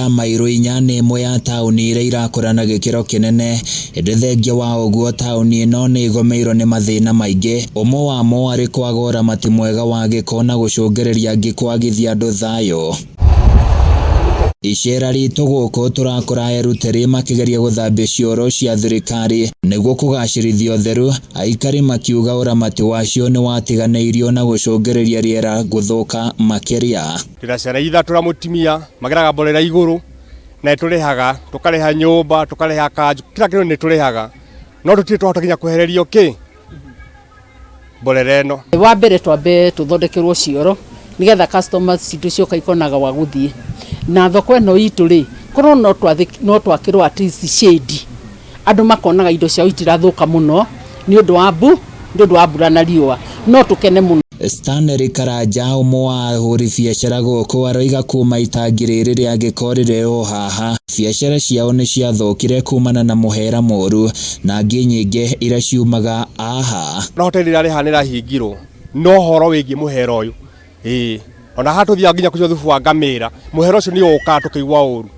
ya Mairũ inya nĩ ĩmwe ya taũni iria irakũra na gĩkĩro kĩnene, ĩndĩ thengia wa ũguo taũni ĩno nĩ ĩgomeirwo nĩ mathĩna maingĩ, ũmwe wamo arĩ kwaga ũramati mwega wa gĩko na gũcũngĩrĩria ngi kwagithia andũ thayũ. Icera ritũ gũkũ tũrakora erutĩri makĩgeria gũthambia cioro cia thirikari nĩguo kũgacĩrithia ũtheru, aikari makiuga ũramati wacio nĩ watiganĩirio na gũcũngĩrĩria rĩera gũthũka makĩria. Ndĩna ciana ithatũ na mũtumia mageraga mborera igũrũ na nĩtũrĩhaga tũkarĩha nyũmba tũkarĩha kanjũ kila kĩndũ nĩtũrĩhaga no tũtirĩ twahota nginya kwehererio kĩ mborera ĩno. Wa mbere twambe tũthondekerwo cioro nĩgetha customers citũ cioka ikonaga gwa gũthiĩ. Na thoko ĩno itũ rĩ, korwo no twakĩrwo at least shade, andũ makonaga indo ciao itirathũka mũno nĩ ũndũ wa mbu, nĩ ũndũ wa mbura na riũa, no tũkene mũno. Stanley Karanja ũmwe wa ahũri biacara gũkũ aroiga kuma itangi rĩrĩ rĩa gĩko rĩrehwo haha biacara ciao nĩ ciathũkire kumana na mũhera mũru na ngi nyingĩ iria ciumaga haha. Na hoteli ĩrĩa haha nĩ ĩrahingirwo no ũhoro wĩgiĩ mũhera ũyũ ĩĩ ona haha tũthiaga nginya kũnyua thubu wa ngamĩra mũhera ũcio nĩ ũkaga tũkaigua ũru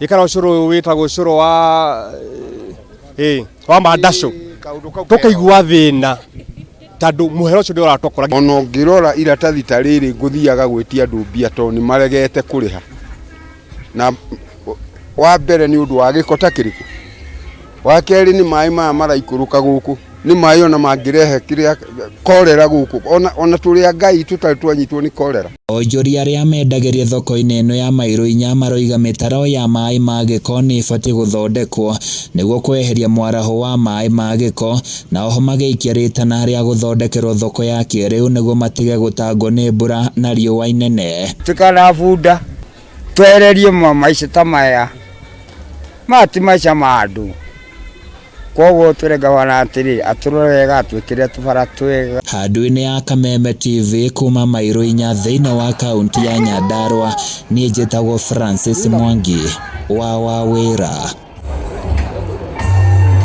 ĩkara ũcũrũ ũyũ wĩtagwo ũcũrũ wa ĩĩ wa mandacũ tũkaigua thĩna tondũ mũhera ũcio nĩ ũratũkora. Ona ũngĩrora iratathi ta rĩrĩ ngũthiaga gwĩtia andũ mbia tondũ nĩ maregete kũrĩha. Na wa mbere nĩ ũndũ wa gĩko ta kĩrĩkũ? Wa kerĩ nĩ maĩ maya maraikũrũka gũkũ, nĩ maĩ ona mangĩrehe kĩrĩa korera gũkũ, ona tũrĩ a Ngai tũtarĩ twanyitwo nĩ korera. Onjoria arĩa mendagĩria thoko-inĩ ĩno ya mairũ inya maroiga mĩtaro ya maĩ ma gĩko nĩ ĩbatiĩ gũthondekwo nĩguo kweheria mwaraho wa maĩ ma gĩko na oho magĩikia rĩtana rĩa gũthondekerwo thoko ya kĩrĩu nĩguo matige gũtangwo nĩ mbura na riũa inene. Tuĩka na bunda twehererie maica ta maya maya ti maica ma andũ koguo twĩre gavana atĩrĩ atũrore wega atwĩkĩre tũbara twega. Handũ-inĩ ya Kameme TV kuma mairũ inya thĩinĩ wa kaunti ya Nyandarua, niĩ njĩtagwo Francis Mwangi wa Wawĩra.